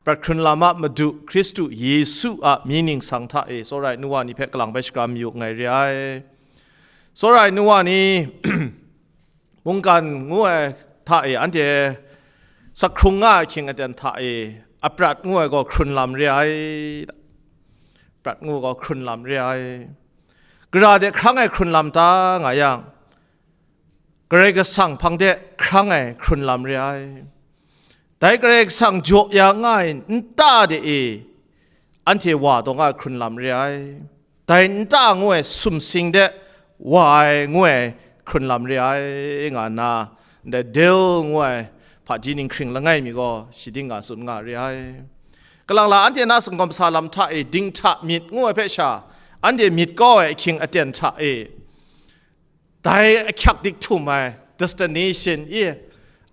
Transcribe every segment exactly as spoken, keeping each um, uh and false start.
Prat hkrun lam a Madu Hkristu Yesu a mying ningsang hta e, tsawra ai nu wa ni hpe kalang bai shakram yu nngai re ai. Tsawra ai nu wa ni, mungkan ngu ai hta e, anhte sakhkrung nga ai ahkying aten hta e, aprat ngu ai gaw hkrun lam re ai. Prat ngu ai gaw hkrun lam re ai. Gara de hkrang ai hkrun lam ta nga yang, Karai Kasang hpang de hkrang ai hkrun lam re ai. Dai Karai Kasang jaw ya nga ai nta de e, anhte wa taw nga ai hkrun lam re ai. Dai nta ngu ai sumsing de wa ai ngu ai hkrun lam re ai, nga nna, ndai Dil ngu ai hpaji ninghkring langai mi gaw shadik nga tsun nga re ai. Kalang la anhte na singawm sa lam hta e dinghta myit ngu ai hpe sha, anhte myit kau ai ahkying aten hta e, dai ahkyak dik htum ai destination e,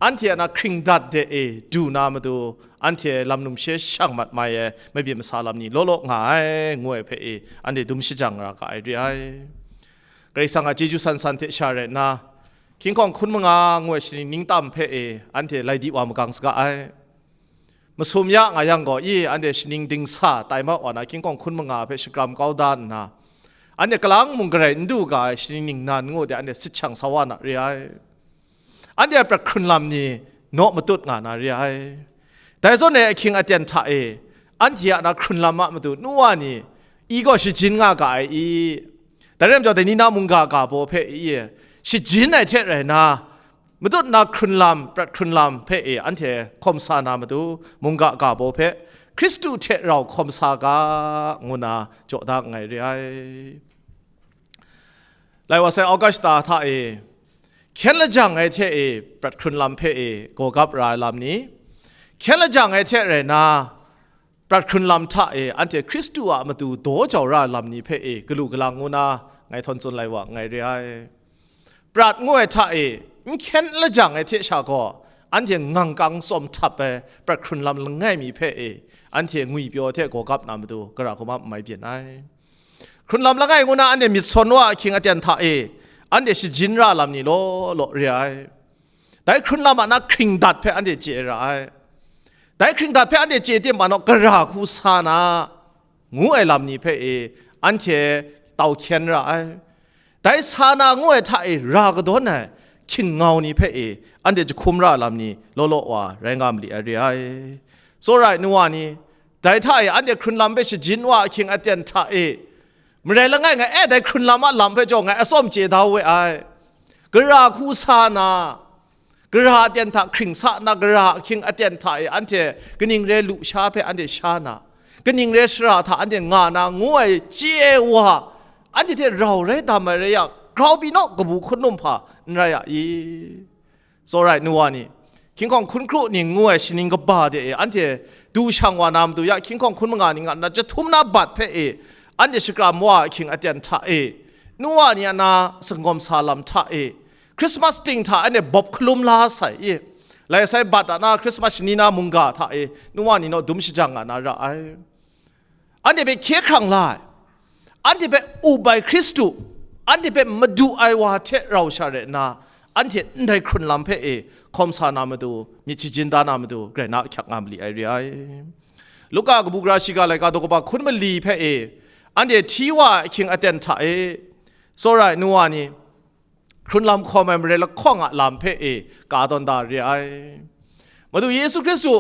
anhte a na hkring dat de e du na matu, anhte lam numshe shang mat mai ai mabyin masa lam ni law law nga ai, ngu ai hpe e, anhte dum shajang ra ga ai re ai. Karai Kasang a chyeju san san hte sha rai nna, hkying hkawng hkun manga ngu ai shaning ning tam hpe e, anhte lai di wa magang saga ai. Masum ya nga yang gaw, i, anhte shaning dingsa tai ma wa na, hkying hkawng hkun manga hpe shakram kau da nna, anhte kalang mung garai n du ga ai shaning ningnan ngu de, anhte sit shang sa wa na re ai. Anhte a prat hkrun lam ni naw matut nga na re ai. Dai zawn e ahkying aten hta e, anhte a na hkrun lam a matu nu wa ni, i gaw shajin nga ga ai i? Dai rai majaw, dai ni na mungga ga baw hpe i, shajin ai hte rai na, matut na hkrun lam, prat hkrun lam hpe e anhte hkawm sa na matu, mungga ga baw hpe Hkristu hte rau hkawm sa ga, ngu na jaw da nngai re ai. Lai wa sai Augusta hta e, hkyen lajang ai hte e prat hkrun lam hpe e gawgap ra ai lam ni, hkyen lajang ai hte rai na, prat hkrun lam hta e anhte Hkristu a matu daw jau ra ai lam ni hpe e galu galang ngu na ngai htawn tsun lai wa nngai re ai. Prat ngu ai hta e n hkyen n lajang ai hte sha gaw, anhte ngangkang tsawm htap ai prat hkrun lam langai mi hpe e anhte ngwipyaw hte gawgap na matu gara hkrum ap n mai byin ai. Hkrun lam langai ngu na anhte myit sawn wa ahkying aten hta e anhte shajin ra lam ni law law re ai. Dai hkrun lam a na hkring dat hpe anhte chye ra ai. Dai hkring dat hpe anhte chye tim ma naw, gara hku sa na, ngu ai lam ni hpe e anhte tau hkyen ra ai. Dai sa na ngu ai hta e ra kadawn ai hkyingngau ni hpe e anhte jahkum ra lam ni law law wa rai nga mali ai re ai. Tsawra ai nu wa ni, dai hta e anhte hkrun lam hpe shajin wa ahkying aten hta e, marai langai ngai e dai hkrun lam a lam hpe jaw ngai atsawm chye da we ai. Gara hku sa na, gara aten hta hkring sa na, gara ahkying aten hta e anhte kaning re lu sha hpe anhte sha na, kaning re shara hta anhte nga na, ngu ai chye ai wa, anhte hte rau rai dam ai rai yang, grau pyi naw, kabu hkun num hpa n rai a i? Tsawra ai nu wa ni, hkying hkawng hkun hkru ning ngu ai shaning kaba de e anhte du shang wa na matu ya, hkying hkawng hkun manga ning a na jahtum na bat hpe e anhte shakram wa ahkying aten hta e, nu wa ni a na sangawm sa lam hta e, Christmas ting hta anhte bawp hkalum la sai i? Lai sai bat a na Christmas shani na mungga hta e, nu wa ni naw dum shajang nga na ra ai. Anhte hpe hkye hkrang la ai, anhte hpe up ai Hkristu, anhte hpe madu ai wa hte rau sha rai nna, anhte ndai hkrun lam hpe e hkawm sa na matu, myit shajin da na matu, grai na ahkyak nga mali ai re ai. Luka kabu gara shiga laika daw kaba hkun mali hpe e, anhte hti wa ai ahkying aten hta e, tsawra ai nu wa ni, hkrun lam hkawm ai mare lahkawng a lam hpe e ka tawn da re ai. Madu Yesu Hkristu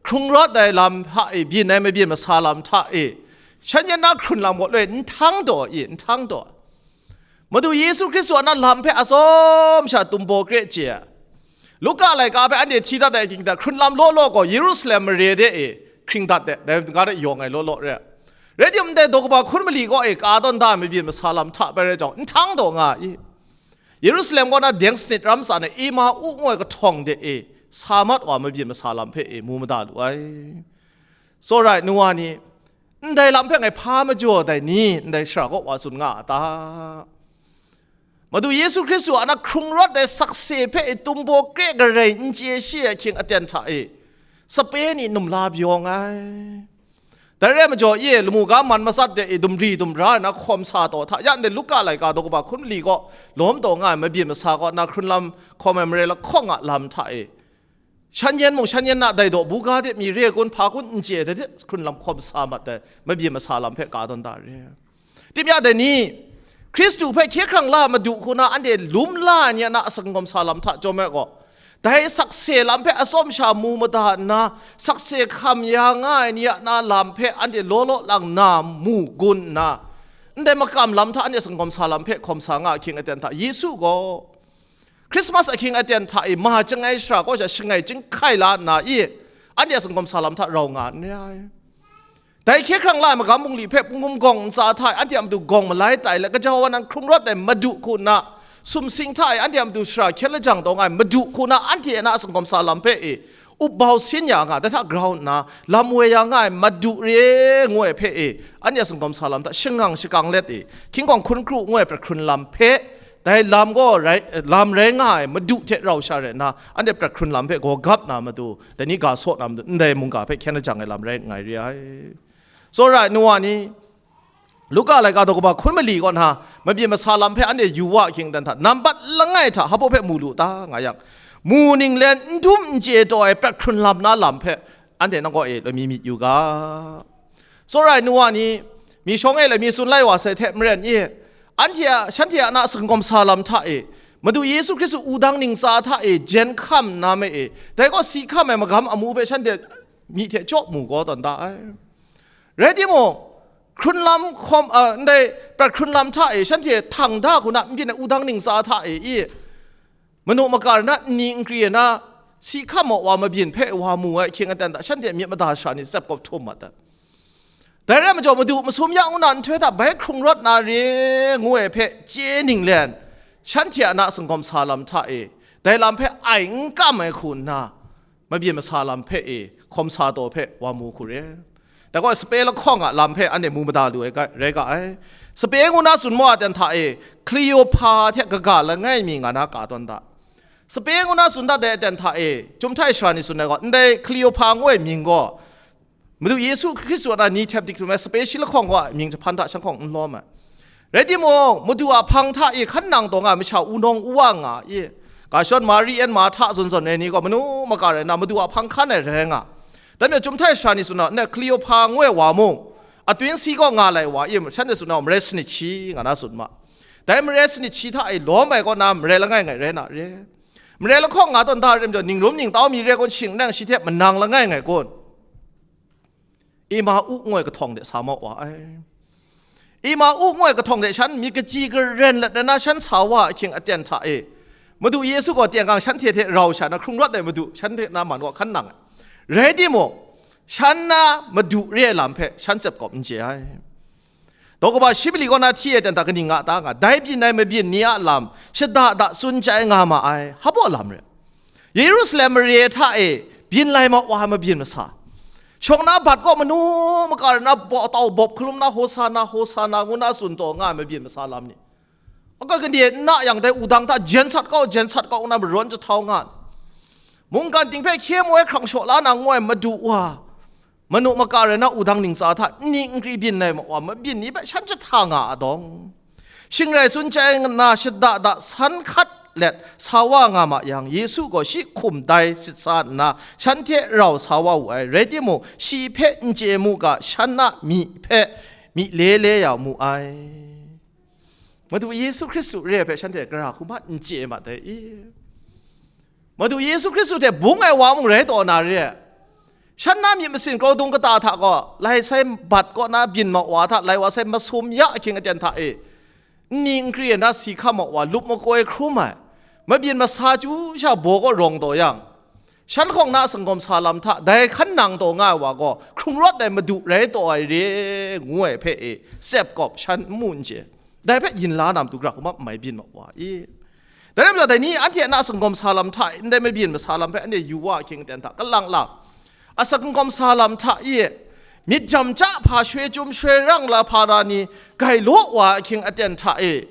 hkrung rawt ai lam hta e byin ai mabyin masa lam hta e, shan yan na hkrun lam gaw loi nhtang daw i, nhtang daw. Madu Yesu Hkristu a na lam hpe atsawm sha tumbaw kre chye ai. Luka laika hpe anhte hti dat ai ging hta hkrun lam law law gaw Yerusalem mare de e hkring dat de, dai ga de yawng ai law law re. Rai timung, ndai daw kaba hkun mali gaw e ka tawn da ai mabyin masa lam hta bai rai jang, nhtang daw nga i? Yerusalem kaw na deng sanit ram tsan ai Emau ngu ai kahtawng de e sa mat wa mabyin masa lam hpe e mu mada lu ai. Tsawra ai nu wa ni, ndai lam hpe ngai hpa majaw dai ni, ndai shara kaw wa tsun nga a ta? Madu Yesu Hkristu a na hkrung rawt ai sakse hpe e tumbaw kre garai n chye shi ai ahkying aten hta e, sape ni num la byawng ai. Dai rai majaw, i lamu ga man matsat de i dumri dumra ai na hkawm sa taw hta ya ndai Luka laika daw kaba hkun mali gaw lawm taw nga ai mabyin masa kaw na hkrun lam hkawm ai mare lahkawng a lam hta e, Shan yan mung shan yan na dai daw buga de mi re kun hpa kun n chye de, de hkrun lam hkawm sa mat dai, mabyin masa lam hpe ka tawn da re. Tim ya dai ni, Hkristu hpe hkye hkrang la madu hku na anhte lum la ai ni a na a sangawm sa lam hta chyawm ai gaw, dai sakse lam hpe atsawm sha mu mada nna, sakse hkam ya nga ai ni a na lam hpe anhte law law lang na mu gun nna, ndai makam lam hta anhte sangawm sa lam hpe hkawm sa nga ahkying aten hta Yesu gaw, Krismas ahkying aten hta e ma chyangai shara kaw sha shangai chyinghkai la nna i, anhte a sangawm sa lam hta rau nga n rai. Dai hkye hkrang la ai magam bungli hpe hpung gum gawng ntsa hta e anhte a matu gawng malai tai let, gaja wa nan hkrung rawt ai madu hku nna, sumsing hta e anhte a matu shara hkyen lajang taw nga ai madu hku nna, anhte a na a sangawm sa lam hpe e, up bau sin ya nga, dai hta grau nna, lam woi ya nga ai madu re ngu ai hpe e, anhte a sangawm sa lam hta shangang shakang let e, hkying gawng hkun kru ngu ai prat hkrun lam hpe, dai lam gaw rai, lam rai nga ai madu hte rau sha rai nna, anhte prat hkrun lam hpe gaw gap na matu, dai ni ga saw na matu, ndai mungga hpe hkyen lajang ai lam rai nngai re ai. Tsawra ai nu wa ni, Luka laika daw kaba hkun mali kaw na, mabyin masa lam hpe anhte yu wa ahkying dan hta, nambat langai hta hpa hpe mu lu ta nga yang, mu ninglen n dum n chye taw ai prat hkrun lam na lam hpe, anhte nang kaw e loi mi myit yu ga. Tsawra ai nu wa ni, mi shawng e loi mi tsun lai wa sai hte maren i, anhte a, shanhte a na sangawm sa lam hta e, Madu Yesu Hkristu wudang ntsa hta e jen hkam nna me e, dai gaw si hkam ai magam amu hpe shanhte myi hte chyaw mu gaw tawn da ai. Rai timung, hkrun lam hkawm, a, ndai prat hkrun lam hta e shanhte htang da hku na n byin ai wudang ntsa hta e i, manu makar na nni nkri na si hkam wa mabyin hpe wa mu ai ahkying aten hta shanhte myit mada sara ni tsep kawp htum mat ai. Dai rai majaw, Madu masum ya ngu na nhtoi hta bai hkrung rawt na re ngu ai hpe chye ninglen, shanhte a na sangawm sa lam hta e, dai lam hpe ai n kam ai hku nna, mabyin masa lam hpe e, hkawm sa taw hpe wa mu hku re. Dai gaw, sape lahkawng a lam hpe anhte mu mada lu ai ga, rai ga ai. Sape ngu na tsun mawa ten hta e, Kleopa hte kaga langai mi nga na ka tawn da. Sape ngu na tsun dat ai aten hta e, Chyum htai sara ni tsun ai gaw, ndai Kleopa ngu ai mying gaw, Madu Yesu Hkristu a na ni htep dik htum ai sape shi lahkawng gaw a mying jahpan hta shanhkawng n lawm ai. Rai timung, Madu a hpang hta e hkan nang taw nga ai masha wunawng u wa nga i, ga shawn Mari en Marhta zawn zawn ai ni gaw manu makar rai nna Madu a hpang hkan ai rai nga. Dai majaw, Chyum htai sara ni tsun na, ndai Kleopa ngu ai wa mung, atwin si gaw nga lai wa i, shanhte tsun na, marai sanit shi nga na tsun ma. Dai marai sanit shi hta e lawm ai kaw na, marai langai ngai rai na re. Marai lahkawng nga tawn da rim jaw, ningrum ningtau mi re kun, shing nang shi hte manang langai ngai kun? Emau ngu ai kahtawng de sa maw wa ai. Emau ngu ai kahtawng de shan myit kaji karen let na shan sa wa ahkying aten hta e, Madu Yesu gaw tenggang shanhte hte rau sha na hkrung rawt ai Madu shanhte na man kaw hkan nang ai. Rai timung, shan na Madu re ai lam hpe shan tsep kawp n chye ai. Daw kaba shi mali kaw na hti e ten hta kaning nga ta nga, dai byin ai mabyin ni a lam shada da tsun chyai nga ma ai, hpa lam re. Yerusalem mare hta e byin lai ma wa ai mabyin masa, shawng na bat kaw manu makar na baw tau bawp hkalum na, Hosana, Hosana ngu na tsun taw nga ai mabyin masa lam ni, aka kade n na yang dai wudang hta jen sat kau, jen sat kau nna marawn jahtau nga, mungkan ting hpe hkye mu ai hkrang shaw la na ngu ai Madu wa, manu makar rai na wudang ntsa hta nni nkri byin ai ma wa mabyin ni hpe shan jahta nga a dawng, shing rai tsun chyai nna shada da san hkat let sa wa nga ma yang, Yesu gaw shi hkum dai sit sa nna shan hte rau sa wa wu ai. Rai timung, shi hpe n chye mu ga, shan a myi hpe myi le le ya mu ai. Madu Yesu Hkristu re ai hpe shanhte gara hku mat n chye mat dai i? Madu Yesu Hkristu hte bung ai wa mung rai taw na re ai. Shan na myit masin kraw dung kata hta gaw, lai sai bat kaw na byin ma wa hta, lai wa sai masum ya ahkying aten hta e, nni nkri ai na si hkam ma wa, lup makoi hkrum ai, mabyin masa chyu sha baw kaw rawng taw yang, shan hkawng na sangawm sa lam hta dai hkan nang taw nga ai wa gaw, hkrung rawt ai Madu rai taw ai re, ngu ai hpe e, tsep kawp shan n mu n chye. Dai hpe yin la na matu gara hku mat n mai byin ma wa i? Dai rai majaw, dai ni anhte a na sangawm sa lam hta e ndai mabyin masa lam hpe anhte yu wa ahkying aten hta, kalang lang, a sangawm sa lam hta e myit jam ja hpa, shoi chyum shoi rang la hpa ra ni gai law wa ahkying aten hta e,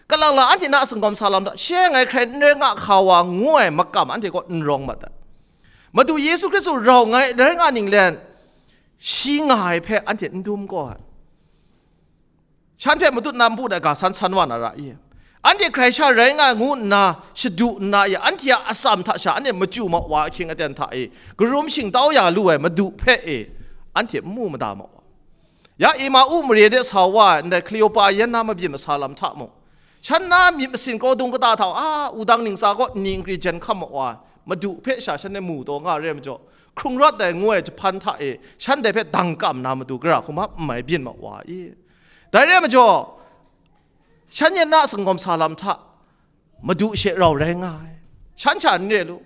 kalang lang anhte na sangawm sa lam hta, shi ai ngai hkrai n rai nga hka wa ngu ai makam anhte kaw n rawng mat ai. Madu Yesu Hkristu rau ngai rai nga ninglen, shi nga ai hpe anhte n dum gaw ai. Shan hpe matut na npu dai ga san san wa na ra i? Anhte hkrai sha rai nga ai ngu nna shadu nna e, anhte a atsam hta sha anhte machyu ma wa ahkying aten hta e, karum shingtau ya lu ai Madu hpe e, anhte n mu mada ma wa. Ya Emau mare de sa wa ai ndai Hkleopa yan na mabyin masa lam hta mung, shan na myit masin kraw dung kata hta a wudang ningsa kaw nni nkri jen hkam ma wa, Madu hpe sha shanhte mu taw nga re ai majaw, hkrung rawt ai ngu ai jahpan hta e, shanhte hpe dang kam na matu gara hkrum hkap n mai byin ma wa i. Dai re ai majaw, shan yan na a sangawm sa lam hta, Madu she rau rai nga ai. Shan sha n re lu.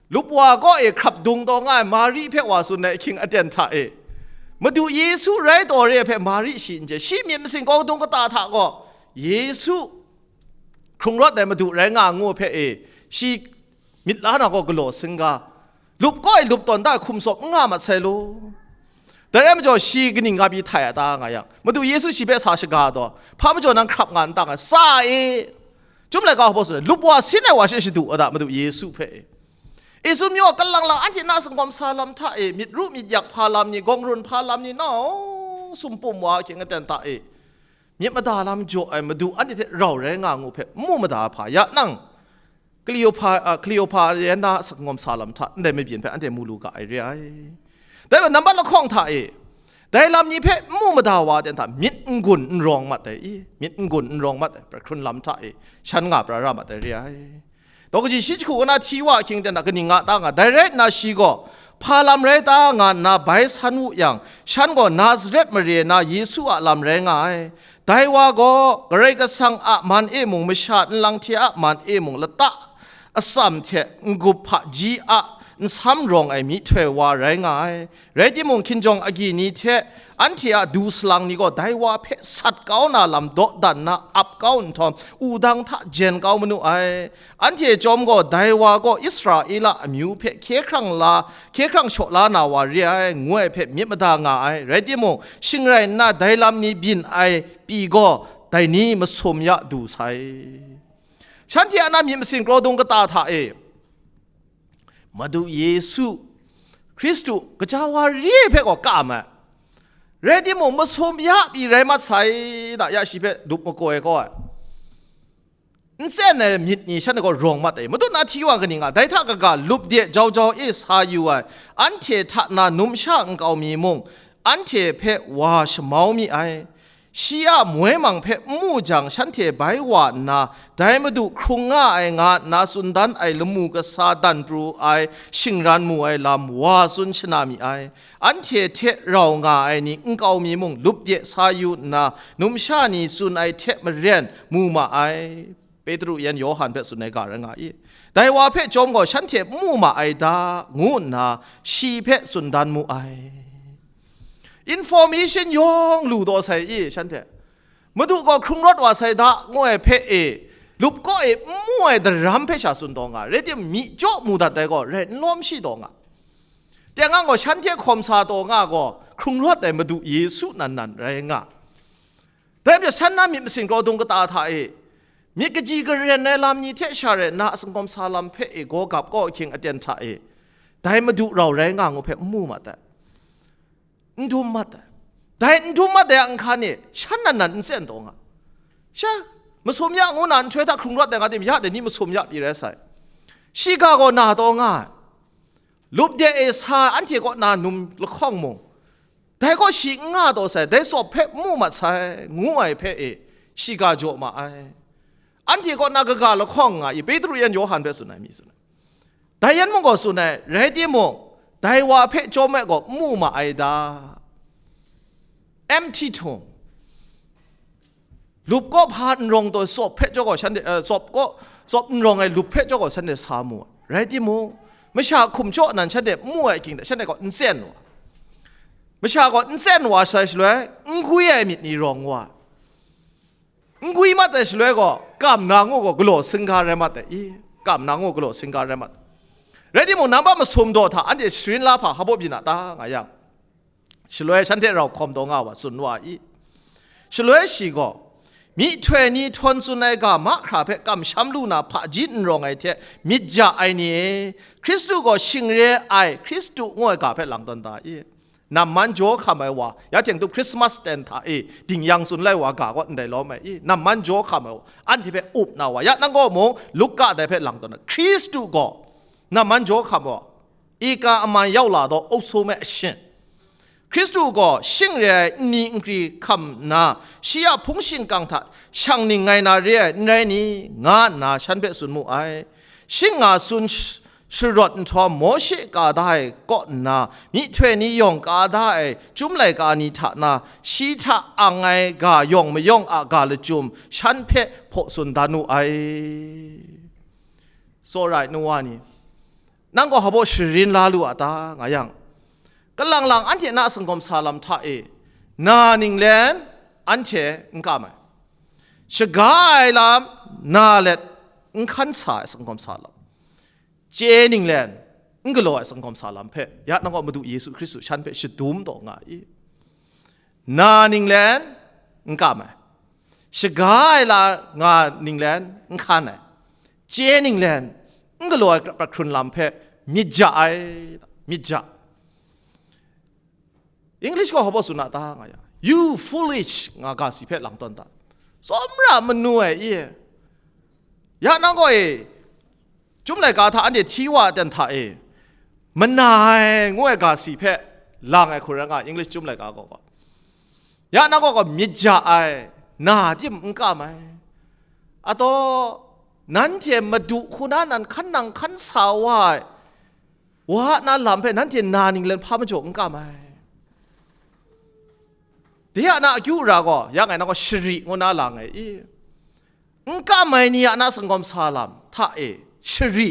Lup wa kaw e hkrap dung taw nga ai Mari hpe wa tsun ai ahkying aten hta e, Madu Yesu rai taw re ai hpe Mari shi n chye. Shi myit masin kraw dung kata hta gaw, Yesu hkrung rawt ai Madu rai nga ngu hpe e, shi myit la na gaw galaw singga, lup kaw e lup tawn da hkum sawp n nga mat sai lu. Dai rai majaw, shi kaning nga pyi htai a ta nga yang, Madu Yesu shi hpe sa shaga taw, hpa majaw nang hkrap nga n ta nga, sa e. Chyum laika hpaw tsun ai, lup wa sin ai wa she shadu a ta, Madu Yesu hpe e. Esun myaw kalang lang anhte na sangawm sa lam hta e, myit ru myit yak hpa lam ni, gawng run hpa lam ni, nau sumpum wa ahkying aten hta e, myit mada lam jaw ai Madu anhte hte rau rai nga ngu hpe n mu mada hpa ya nang, Hkleopa, a, Hkleopa yan na a sangawm sa lam hta ndai mabyin hpe anhte mu lu ga ai re ai. Dai wa nambat lahkawng hta e, dai lam ni hpe n mu mada wa ten hta myit n gun n rawng mat ai i, myit n gun n rawng mat ai, pra hkrun lam hta e, shan nga pra ra mat ai re ai. Daw kaji shi jahku kaw na hti wa ahkying ten hta kaning nga ta nga, dai rai nna shi gaw, hpa lam rai ta nga nna bai san wu yang, shan gaw Nazaret mare na Yesu a lam rai nga ai. Dai wa gaw Karai Kasang a man e mung, masha nlang hte a man e mung, lata atsam hte n-gup hpaji a nsam rawng ai myihtoi wa rai nga ai. Rai timung, hkinjawng agyi ni hte anhte a du salang ni gaw dai wa hpe sat kau na lam dawdan na ap kau nhtawm, wudang hta jen kau manu ai. Anhte chyawm gaw dai wa gaw Israela amyu hpe hkye hkrang la, hkye hkrang shaw la na wa re ai, ngu ai hpe myit mada nga ai. Rai timung, shing rai nna dai lam ni byin ai pyi gaw, dai ni masum ya du sai. Shanhte a na myit masin kraw dung kata hta e, Madu Yesu Hkristu kaja wa re hpe gaw kam ai. Rai timung, masum ya pyi rai mat sai, da ya shi hpe dup makoi kau ai. N tsen ai myit ni shanhte gaw rawng mat ai. Matut na hti wa kaning a, dai hta kaga lup de jau jau e sa yu ai, anhte hta na numsha nkau mi mung, anhte hpe wa shamau mi ai. Shi a moi mang hpe n mu jang, shanhte bai wa nna, dai Madu hkrung nga ai nga nna tsun dan ai lamu kasa dan pru ai, shingran mu ai lam wa tsun shana mi ai. Anhte hte rau nga ai ni nkau mi mung lup de sa yu nna, numsha ni tsun ai hte maren mu ma ai. Petru yan Yawhan hpe tsun ai ga rai nga i. Dai wa hpe chyawm gaw shanhte n mu ma ai da, ngu nna shi hpe tsun dan mu ai. Information yawng lu taw sai i, shanhte. Madu gaw hkrung rawt wa sai da, ngu ai hpe e, lup kaw e n mu ai daram hpe sha tsun taw nga, rai timung, myi jaw mu dat ai gaw rai n lawm shi taw nga. Teng ang gaw shanhte hkawm sa taw nga gaw, hkrung rawt ai Madu Yesu nan nan rai nga. Dai majaw, shan na myit masin kraw dung kata hta e, myit kaji karen ai lam ni hte sha rai nna a sangawm sa lam hpe e gaw gap kaw ahkying aten hta e, dai Madu rau rai nga ngu hpe n mu mat ai. N dum mat ai. Dai n dum mat ai a nhkan e, shan nan nan n tsen taw nga. Sha, masum ya ngu na nhtoi hta hkrung rawt ai nga tim, ya dai ni masum ya pyi rai sai. Shiga gaw na taw nga ai. Lup de e sa anhte kaw na num lahkawng mung, dai kaw shi n nga taw sai, dai tsawp hpe n mu mat sai, ngu ai hpe e, shiga jaw ma ai. Anhte kaw na kaga lahkawng nga i, Petru yan Yawhan hpe tsun ai mi tsun ai. Dai yan mung gaw tsun ai, rai timung, dai wa hpe chyawm ai gaw n mu ma ai da. Empty tomb. Lup kaw hpa n rawng taw, tsawp hpe jaw gaw shanhte, eh, tsawp kaw, tsawp n rawng ai lup hpe jaw gaw shanhte sa mu ai. Rai timung, masha hkum jaw nan shanhte n mu ai ahkying hte, shanhte gaw n tsen wa. Masha gaw n tsen wa sai shaloi, n gwi ai myit ni rawng wa. N gwi mat ai shaloi gaw, kam na ngu gaw galaw singga rai mat ai i, kam na ngu galaw singga rai mat ai. Rai timung, nambat masum daw hta anhte sharin la hpa hpa baw byin a ta nga yang, shaloi shanhte rau hkawm taw nga wa tsun wa i. Shaloi shi gaw, myihtoi ni htawn tsun ai ga mahkra hpe kamsham lu na hpaji n rawng ai hte myit ja ai ni e, Hkristu gaw shing re ai Hkristu ngu ai ga hpe lang tawn da i. Namman jaw hkam ai wa, ya teng tup Christmas ten hta e, ding yang tsun lai wa ga gaw ndai lawm ai i, namman jaw hkam ai wa, anhte hpe up na wa, ya nang gaw mung, Luka dai hpe lang tawn na, Hkristu gaw, namman jaw hkam ai wa, ika aman yau la daw, auk sum ai ashin. Hkristu gaw shing re ai nni nkri hkam nna, shi a hpung shingkang hta shang ning ngai na re ai, n rai ni? Nga nna shan hpe tsun mu ai. Shing nga tsun sh-, sharawt nhtawm, Mawshe ka da ai kaw nna, myihtoi ni yawng ka da ai chyum laika ni hta na, shi hta ang ai ga yawng mayawng a ga lachyum, shan hpe hpaw tsun dan wu ai. Tsawra ai nu wa ni, nang gaw hpa baw sharin la lu a ta, nga yang, kalang lang anhte na a sanggawm sa lam hta e, na ninglen anhte n kam ai. Shaga ai lam na let n hkan sa ai sanggawm sa lam, chye ninglen n galaw ai sanggawm sa lam hpe, ya nang gaw Madu Yesu Hkristu shan hpe shadum taw nga i. Na ninglen n kam ai, shaga ai la nga ninglen n hkan ai, chye ninglen n galaw ai prat hkrun lam hpe myit ja ai, myit ja. English gaw hpa baw tsun a ta, nga ya, "You foolish," nga ga si hpe lang tawn ta. Tsawmra manu ai i, ya nang gaw e, Chyum laika hta anhte hti wa ai ten hta e, mana ai ngu ai ga si hpe lang ai hku rai nga, English Chyum laika gaw gaw. Ya nang gaw gaw myit ja ai, na tim n kam ai. Ataw, nanhte Madu hku na nan hkan nang hkan sa wa ai, wa na lam hpe nanhte na ninglen hpa majaw n kam ai. De a na akyu ra gaw, ya ngai nang gaw shari ngu na lang ai i. N kam ai ni a na sanggawm sa lam hta e shari,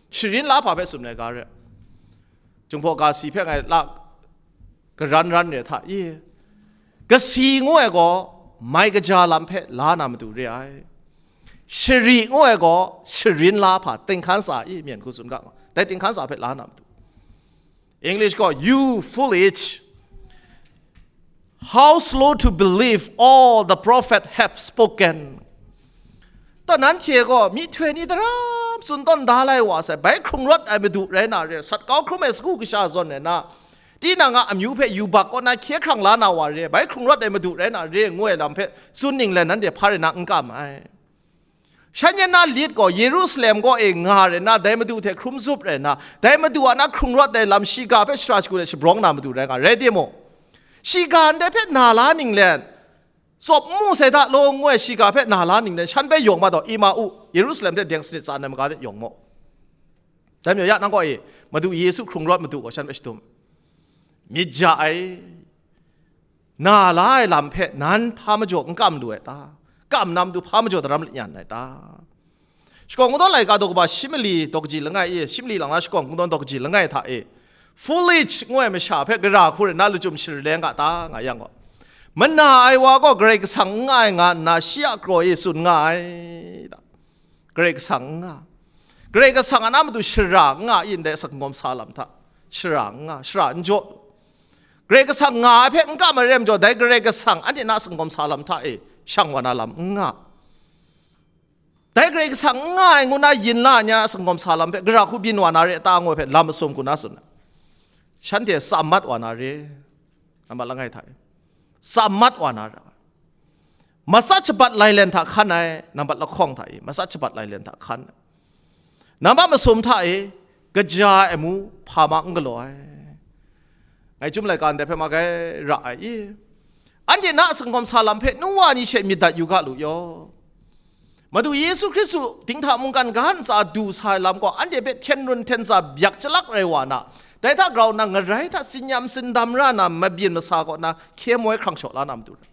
sharin la hpa hpe tsun ai ga re. Jinghpaw ga si hpe ngai la karan ran re hta i, kasi ngu ai gaw mai kaja lam hpe la na matu re ai. Shari ngu ai gaw sharin la hpa, tinghkan sa i, myen hku tsun ga, dai tinghkan sa hpe la na matu. English gaw, "You foolish, how slow to believe all the prophet have spoken." Taw, nanhte gaw myihtoi ni daram tsun tawn da lai wa sai, bai hkrung rawt ai Madu rai na re, sat kau hkrum ai sagu kasha zawn ai na, tinang a amyu hpe yubak kaw na hkye hkrang la na wa re, bai hkrung rawt ai Madu rai na re, ngu ai lam hpe tsun ninglen nanhte hpa rai na n kam ai. Shan yan na lit gaw Yerusalem kaw e nga re na, dai Madu hte hkrum zup re na, dai Madu a na hkrung rawt ai lam shiga hpe shara shagu let shabrawng na matu rai nga, rai timung, shiga ndai hpe na la ninglen, tsawp n mu sai da law ngu ai shiga hpe na la ninglen, shan hpe yawng ma taw, Emau, Yerusalem hte deng sanit tsa ai maga de yawng mu. Dai majaw, ya nang kaw e, Madu Yesu hkrung rawt Madu gaw shan hpe shadum, myit ja ai, na la ai lam hpe nan hpa majaw n kam lu ai ta? Kam na matu hpa majaw daram lanyan ai ta? Shakawn Kungdawn laika daw kaba shi mali daw kaji langai e, shi mali lang na Shakawn Kungdawn daw kaji langai hta e, foolish ngu ai masha hpe gara hku rai na lachyum shara leng ga ta, nga yang gaw, mana ai wa gaw Karai Kasang n nga ai nga nna shi a kraw e tsun nga ai ta. Karai Kasang n nga, Karai Kasang a na matu shara n nga i ndai sanggawm sa lam hta, shara n nga, shara n jaw. Karai Kasang nga ai hpe n kam ai re majaw, dai Karai Kasang anhte na sanggawm sa lam hta e shang wa na lam n nga. Dai Karai Kasang n nga ai ngu na yin la ai ni a sanggawm sa lam hpe gara hku byin wa na re a ta ngu ai hpe lam masum hku na tsun ai. Shanhte tsam mat wa na re, nambat langai hta e, tsam mat wa na ra. Matsat shabat lailen hta hkan ai, nambat lahkawng hta e, matsat shabat lailen hta hkan ai. Nambat masum hta e, kaja ai amu hpa ma n galaw ai. Ngai Chyum laika ndai hpe ma gai ra ai i? Anhte na a sanggawm sa lam hpe nu wa ni she myit dat yu ga lu yaw. Madu Yesu Hkristu dinghta mungkan ga ntsa du sa ai lam gaw, anhte hpe hten run hten tsa byak chyalak rai wa na, dai hta grau nna ngarai hta tsinyam tsindam ra na mabyin masa kaw na hkye moi hkrang shaw la na matu ra.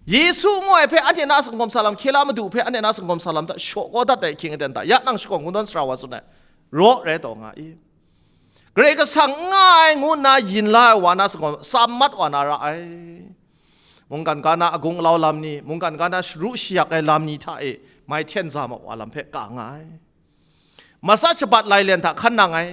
Yesu ngu ai hpe anhte na a sanggawm sa lam, hkye la Madu hpe anhte na a sanggawm sa lam hta shaw kau dat ai ahkying aten hta, ya nang Shakawn Kungdawn sara wa tsun ai, raw rai taw nga i? Karai Kasang n nga ai ngu nna yin la ai wa na sanggawm, tsam mat wa na ra ai. Mungkan ga na agung alau lam ni, mungkan ga na sharu shayak ai lam ni hta e mai hten za ma wa lam hpe ka nga ai. Matsat shabat lailen hta hkan nang ai.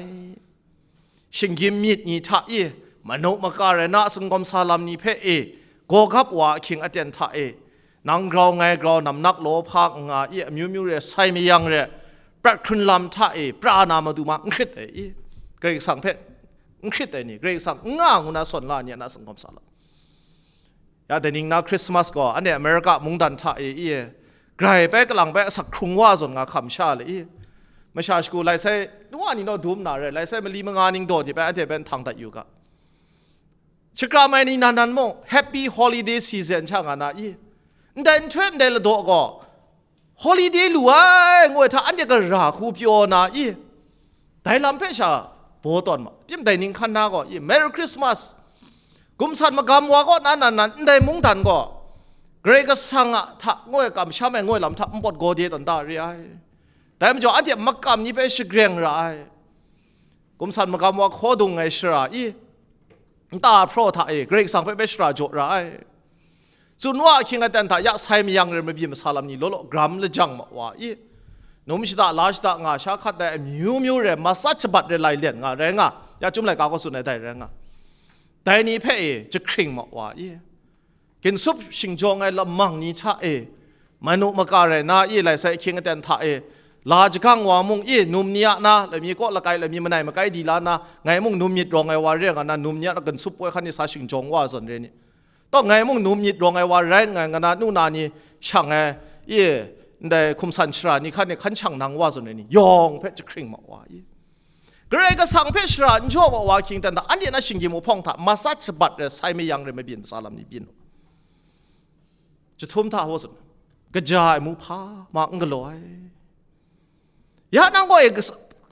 Shinggyim myit ni hta e, manu maka rai na a sanggawm sa lam ni hpe e, gawgap wa ahkying aten hta e, nang grau ngai grau namnak law hpa n nga i, amyu myu re, sai mayang re, prat hkrun lam hta e pra na matu ma n hkrit ai i? Karai Kasang hpe n hkrit ai ni, Karai Kasang n nga ngu na sawn la ni a na singkawm sa la. Ya dai ning na Christmas gaw, anhte America mungdan hta e, i e, grai bai kalang bai asak hkrung wa zawn nga hkam sha le i. Masha shagu lai sai, nu wa ni naw dum na re, lai sai mali manga ning daw ni bai anhte bai nhtang dat yu ga. Shakram ai ni nan nan mung, Happy Holiday Season sha nga na i. Ndai nhtoi ndai ladaw gaw, holiday lu ai, ngu ai hta anhte gara hku pyaw na i. Dai lam hpe sha baw tawn ma, tim dai ning hkan na gaw i, Merry Christmas. Gumsan magam wa kaw na nan nan, ndai mungdan gaw, Karai Kasang a hta, ngu ai kamsham ai, ngu ai lam hta npawt gaw de tawn da re ai. Dai majaw, anhte makam ni hpe shagreng ra ai. Gumsan magam wa hkaw dung ai shara i, nta hpraw hta e, Karai Kasang hpe bai shara jaw ra ai. Tsun wa ahkying aten hta ya sai mayang re mabyin masa lam ni law law gram lajang ma wa i, num shada la shada nga sha hkat ai amyu myu re, masat shabat re lai len nga rai nga, ya Chyum laika gaw tsun ai dai rai nga, dai ni hpe e jahkring ma wa i, ginsup shingjawng ai lamang ni hta e, manu maka rai na i, lai sai ahkying aten hta e, la jagang wa mung i, num ni a na, lami kaw lakai, lami manai makai di la na, ngai mung num myit rawng ai wa re nga na, num ni a na ginsup poi hkan ni sa shingjawng wa zawn re ni. Taw ngai mung num myit rawng ai wa rai nga, nga na, nu na ni shang ai, i, ndai hkum san shara ni hkan ni hkan shang nang wa zawn re ni, yawng hpe jahkring ma wa i. Karai Kasang hpe shara n jaw ma wa ahkying aten hta, anhte na shinggyim wuhpawng hta masat shabat re, sai mayang re mabyin masa lam ni byin u. Jahtum hta hpaw tsun, kaja ai mu hpa ma n galaw ai. Ya nang gaw e,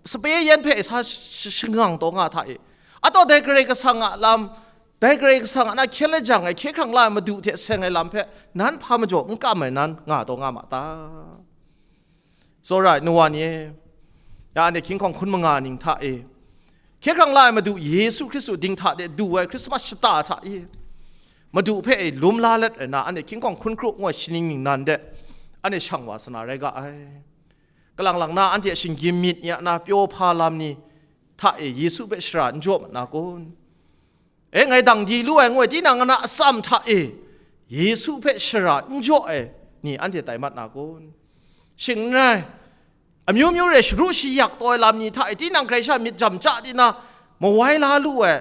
sape yan hpe sa sh-, shangang taw nga hta e. Ataw dai Karai Kasang a lam, dai Karai Kasang a na hkyen lajang ai, hkye hkrang la ai Madu hte seng ai lam hpe nan hpa majaw n kam ai nan nga taw nga ma ta? Tsawra ai nu wa ni e, ya anhte hkying hkawng hkun manga ning hta e, hkye hkrang la ai Madu Yesu Hkristu dinghta de du ai Krismas shata hta e, Madu hpe e lum la let ai na, anhte hkying hkawng hkun hkru ngu ai shaning ningnan de, anhte shang wa sa na rai ga ai. Kalang lang na anhte a shinggyim myit ni a na pyaw hpa lam ni hta e Yesu hpe shara n jaw mat na kun? E, ngai dang di lu ai ngu ai, tinang a na atsam hta e Yesu hpe shara n jaw ai ni anhte tai mat na kun? Shing n rai, amyu myu re sharu shayak taw ai lam ni hta e tinang hkrai sha myit jam ja di na, mawai la lu ai,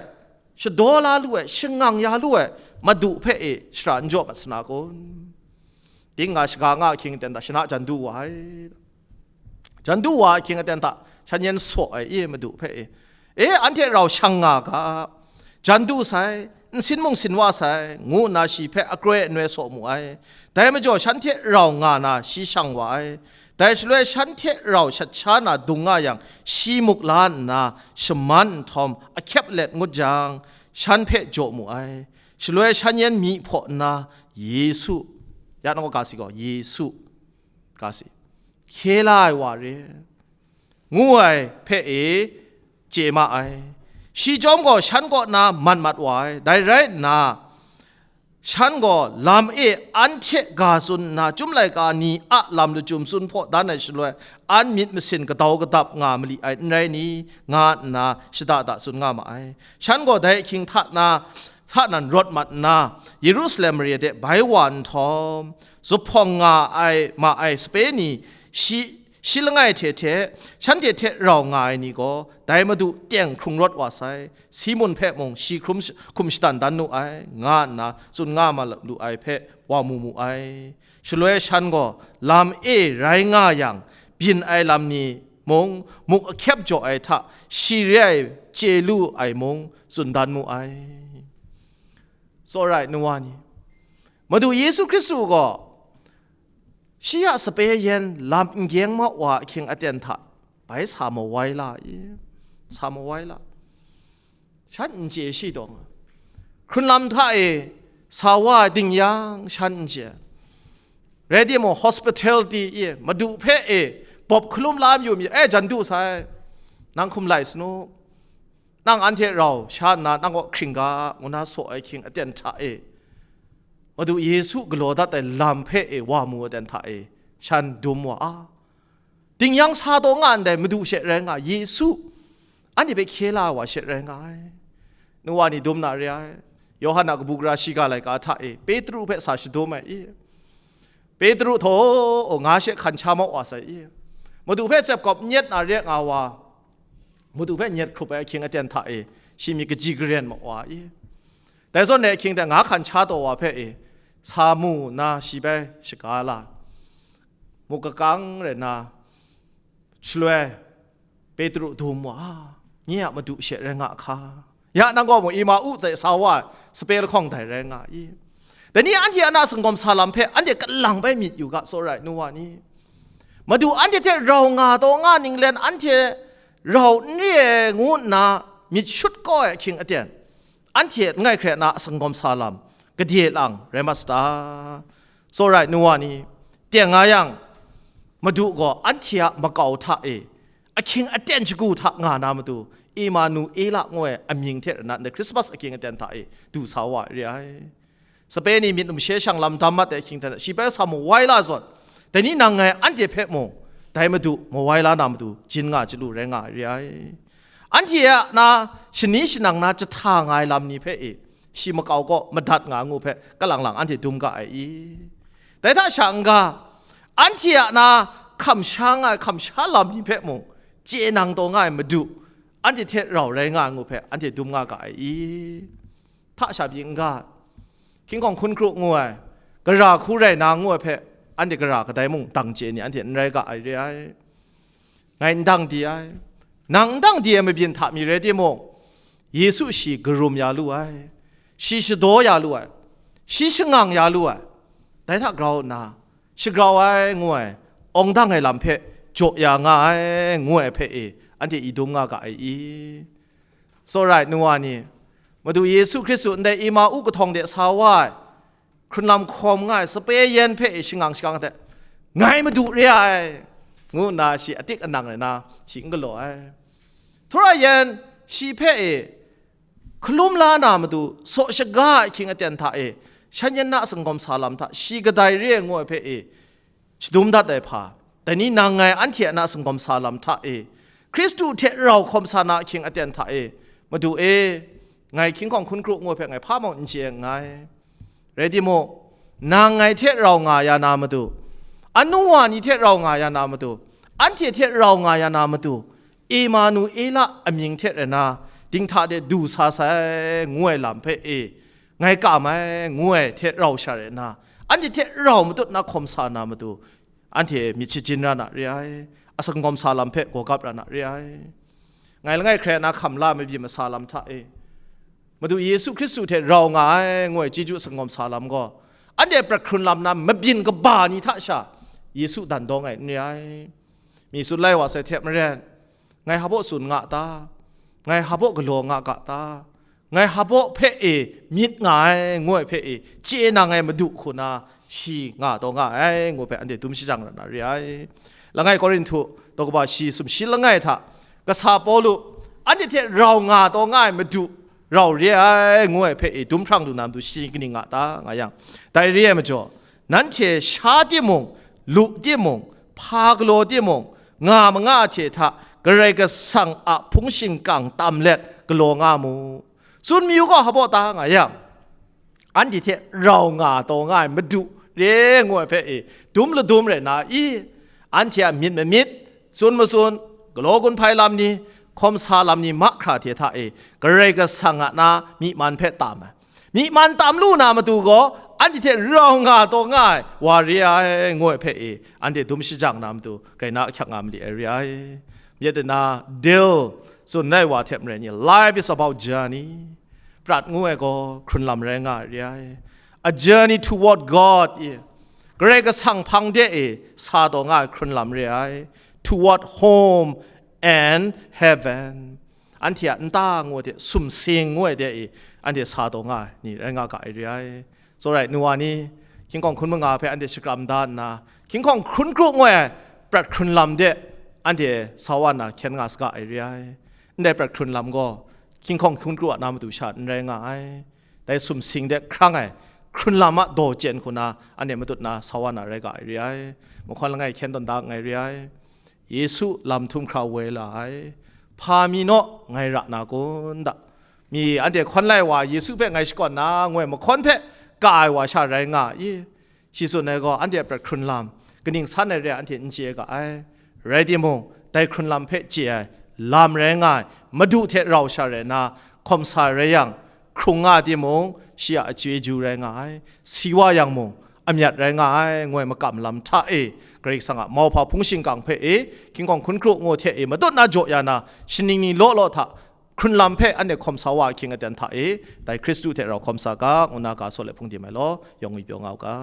shadaw la lu ai, shangang ya lu ai Madu hpe e shara n jaw mat sa na kun? Ding nga shaga nga ahkying aten hta shana jan du wa ai. Jan du wa ahkying aten hta shan yen saw ai i Madu hpe e, e, anhte rau shang nga ga, jan du sai, nsin mung sin wa sai, ngu nna shi hpe akroi anoi saw mu ai. Dai majaw shanhte rau nga na shi shang wa ai. Dai shaloi shanhte rau shat sha na dung nga yang, shi muk la nna shaman nhtawm ahkyep let ngut jang, shan hpe jaw mu ai. Shaloi shan yen myi hpaw nna, Yesu, ya nang gaw ga si gaw, Yesu, ga si, hkye la ai wa re, ngu ai hpe e chye ma ai. Shi chyawm gaw shan kaw na mat mat wa ai. Dai rai nna, shan gaw lam e anhte ga tsun nna, Chyum laika ni a lam lachyum tsun hpaw dan ai shaloi, an myit masin kadau kadap nga mali ai, n rai ni? Nga nna shada da tsun nga ma ai. Shan gaw dai ahkying hta na, hta nan rawt mat nna, Yerusalem mare de bai wa nhtawm, zuphpawng nga ai ma ai sape ni, shi, shi langai hte hte, shanhte hte rau nga ai ni gaw, dai Madu teng hkrung rawt wa sai, Simun hpe mung shi hkrum sh-, hkum shadan dan nu ai, nga nna tsun nga ma lu ai hpe wa mu mu ai. Shaloi shan gaw lam e rai nga yang, byin ai lam ni mung, muk ahkyep jaw ai hta shi re ai chye lu ai mung, tsun dan mu ai. Tsawra ai nu wa ni, Madu Yesu Hkristu gaw shi a sape yen lam n gyeng ma wa ahkying aten hta bai sa mawai la i? Sa mawai la. Shan n chye shi taw nga. Hkrunlam hta e sa wa ai ding yang shan n chye. Rai timung, hospitality i, Madu hpe e bawp hkalum la mayu mi, e, jan du sai, nang hkum lai sanu, nang anhte rau sha nna nang kaw hkring ga, ngu na saw ai ahkying aten hta e, Madu Yesu galaw dat ai lam hpe e wa mu aten hta e, shan dum wa a. Ding yang sa taw nga ndai Madu she rai nga, Yesu, anhte hpe hkye la ai wa she rai nga ai. Nu wa ni dum na re ai. Yawhan a kabu gara shiga laika hta e Petru hpe sa shadum ai i? Petru htaw, nga she hkan sha mau wa sai i? Madu hpe tsep kawp nyet na re nga wa, Madu hpe nyet hkrup ai ahkying aten hta e, shi myit kaji karen ma wa i. Dai zawn rai ahkying hte nga hkan sha taw wa hpe i, sa mu nna shi bai shaga la, muk kakang rai nna, shaloi Petru dum wa, "Nye a Madu she rai nga hka? Ya nang gaw mung Emau hte sa wa ai sape lahkawng dai rai nga i? Dai ni anhte a na singawm sa lam hpe anhte kalang bai myit yu ga, tsawra ai nu wa ni. Madu anhte hte rau nga taw nga ninglen anhte rau n re ai ngu nna myit shut kau ai ahkying aten, anhte langai hkrai na a singawm sa lam gade lang rai mat sa ta? Tsawra ai nu wa ni, teng nga yang, Madu gaw anhte a makau hta e, ahkying aten shagu hta nga na matu, Emanuela ngu ai amying hte rana ndai Krismas ahkying aten hta e du sa wa ai re ai." Sape ni myit numshe shang lam dam mat ai ahkying hte shi bai sa mawai la zawn, dai ni nang ngai anhte hpe mung, dai Madu mawai la na matu, jin nga chyalu rai nga ai re ai. Anhte a na shani shanang na jahta nga ai lam ni hpe e, shi makau kaw madat nga ngu hpe kalang lang anhte dum ga ai i? Dai hta sha n-ga, anhte a na hkam sha nga ai hkam sha lam ni hpe mung, chye nang taw nga ai Madu, anhte hte rau rai nga ai ngu hpe anhte dum nga ga ai i? Hta sha pyi n-ga, hkying hkawng hkun kru ngu ai, gara hku rai na ngu ai hpe, anhte gara kadai mung dang chye ni anhte n rai ga ai re ai. Ngai n dang di ai, nang n dang di ai mabyin hta mi rai timung, Yesu shi karum ya lu ai, shi shadaw ya lu ai, shi shangang ya lu ai, dai hta grau nna, shagrau ai ngu ai, awng dang ai lam hpe jaw ya nga ai ngu ai hpe e, anhte i dum nga ga ai i? Tsawra ai nu wa ni, Madu Yesu Hkristu ndai Emau kahtawng de sa wa ai, hkrunlam hkawm nga ai sape yan hpe e shangang shakang hte, "Ngai Madu re ai," ngu nna shi atik anang rai na, shi n galaw ai. Htura yan shi hpe e hkalum la na matu, saw shaga ai ahkying aten hta e, shan yan na a singawm sa lam hta shi kadai re ai ngu ai hpe e, shadum dat ai hpa, dai ni nang ngai anhte a na singawm sa lam hta e, Hkristu hte rau hkawm sa na ahkying aten hta e, Madu e, ngai hkying hkawng hkun kru ngu ai hpe ngai hpa mung n chye nngai. Rai timung, nang ngai hte rau nga ya na matu, anu wa ni hte rau nga ya na matu, anhte hte rau nga ya na matu, Emanuela amying hte rai na, dinghta de du sa sai ngu ai lam hpe e, ngai kam ai ngu ai hte rau sha rai na, anhte hte rau matut na hkawm sa na matu, anhte myit shajin ra na re ai, a singawm sa lam hpe gawgap ra na re ai. Ngai langai hkrai na hkam la mabyin masa lam hta e, Madu Yesu Hkristu hte rau nga ai ngu ai chyeju singawm sa lam gaw, anhte prat hkrun lam na mabyin kaba ni hta sha Yesu dan dawng ai n re ai. Mi tsun lai wa sai hte maren, ngai hpa baw tsun nga ta? Ngai hpa baw galaw nga ga ta? Ngai hpa baw hpe e myit nga ai, ngu ai hpe e chye nang ai Madu hku na, shi nga taw nga ai, ngu hpe anhte dum shajang rat na re ai. Langai Korinhtu daw kaba shi sumshi langai hta, kasa Pawlu, anhte hte rau nga taw nga ai Madu, rau re ai, ngu ai hpe e dum hprang lu na matu shi kaning nga ta, nga yang, dai re ai majaw, nanhte sha timung, lu timung, hpa galaw timung, nga manga hte hta Karai Kasang a hpung shingkang tam let galaw nga mu. Tsun mayu gaw hpa baw ta nga yang, anhte hte rau nga taw nga ai Madu re ngu ai hpe e dum ladum rai na i? Anhte a myit mamyit, tsun matsun, galaw gun hpai lam ni, hkawm sa lam ni mahkra hte hta e Karai Kasang a na myi man hpe tam ai. Myi man tam lu na matu gaw, anhte hte rau nga taw nga ai wa re ai, ngu ai hpe e, anhte dum shajang na matu, grai na ahkyak nga mali ai re ai. Myit dana, Dale tsun ai wa hte maren ni, "Life is about journey." Prat ngu ai gaw hkrun lam rai nga ai re ai. A journey toward God i, Karai Kasang hpang de e sa taw nga ai hkrun lam re ai. Toward home and heaven. Anhte a nta ngu ai hte, sumsing ngu ai de e, anhte sa taw nga ai ni rai nga ga ai re ai. Tsawra ai nu wa ni, hkying hkawng hkun manga hpe anhte shakram da nna, hkying hkawng hkun kru ngu ai prat hkrun lam de anhte sa wa nna hkyen nga saga ai re ai. Ndai prat hkrun lam gaw, hkying hkawng hkun kru a na matu sha n rai nga ai. Dai sumsing de hkrang ai hkrun lam a daw chyen hku na, anhte matut na sa wa na rai ga ai re ai. Mahkawn langai hkyen tawn da nngai re ai. Yesu lam htum hkra woi la ai. Hpa mi naw ngai ra na kun da? Mi anhte hkawn lai wa Yesu hpe ngai shakawn na, ngu ai mahkawn hpe ka ai wa sha rai nga i? Shi tsun ai gaw, anhte a prat hkrun lam kaning san ai re ai anhte n chye ga ai. Rai timung, dai hkrun lam hpe chye ai, lam rai nga ai, Madu hte rau sha rai na, Hkawm sa rai yang, hkrung nga timung, shi a chyeju rai nga ai, si wa yang mung, amyat rai nga ai, ngoi makam lam hta e, Karai Kasang a mauhpa hpung shingkang hpe e, hkying hkawng hkun hkru ngu hte e, matut na jaw ya na, shaning ni law law hta, hkrun lam hpe anhte hkawm sa wa ahkying aten hta e, dai Hkristu hte rau hkawm sa ga, ngu na ga saw let hpung dim ai law, yawng ngwi pyaw nga u ga.